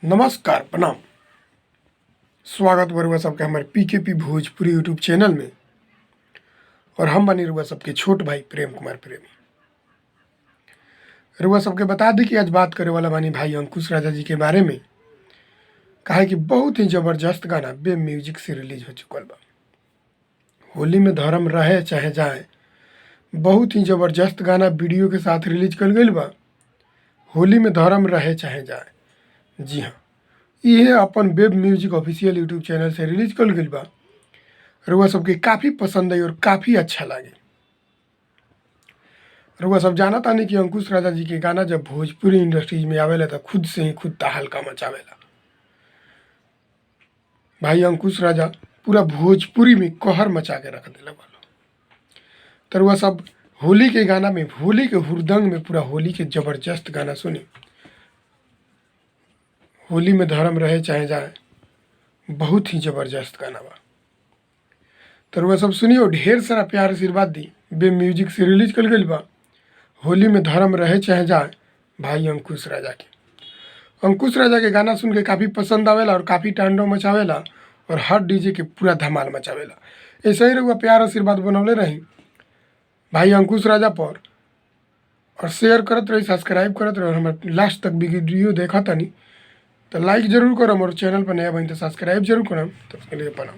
नमस्कार, प्रणाम, स्वागत बा रउआ सबके हमारे पीकेपी भोजपुरी यूट्यूब चैनल में और हम बनी रउआ सबके छोट भाई प्रेम कुमार प्रेमी। रउआ सबके बता दी कि आज बात करे वाला बानी भाई अंकुश राजा जी के बारे में, काहे कि बहुत ही जबरदस्त गाना बे म्यूजिक से रिलीज हो चुकल बा। होली में धर्म रहे चाहे जाए, बहुत ही जबरदस्त गाना वीडियो के साथ रिलीज कल गईल बा। होली में धर्म रहे चाहे जाए, जी हाँ, ये अपन web music official YouTube channel से रिलीज कल गईल बा। रउआ सबके काफ़ी पसंद आई और काफ़ी अच्छा लागे। रउआ सब जाना तानी कि अंकुश राजा जी के गाना जब भोजपुरी इंडस्ट्रीज में आवेला तो खुद से ही खुद तहलका मचावेला। भाई अंकुश राजा पूरा भोजपुरी में कहर मचा के रख दिला बा। तो रउआ सब होली के गाना में, होली के हुरदंग में पूरा होली के जबरदस्त गाना सुनी। होली में धर्म रहे चाहे जाए, बहुत ही जबरदस्त गाना बा। तो रउआ सब सुनियो, ढेर सारा प्यार आशीर्वाद दी। बे म्यूजिक से रिलीज कल गईल बा होली में धर्म रहे चाहे जाए भाई अंकुश राजा के। अंकुश राजा के गाना सुन के काफ़ी पसंद आवेला और काफ़ी तांडव मचावेला और हर डीजे के पूरा धमाल मचावेला। ऐसे ही रउआ प्यार आशीर्वाद बनौले रही भाई अंकुश राजा पर और शेयर करत रही, सब्सक्राइब करत रही और हमारे लास्ट तक वीडियो देखा तनी तो लाइक जरूर करम और चैनल पर नया बनी तो सब्सक्राइब जरूर करम। तब के लिए प्रणाम।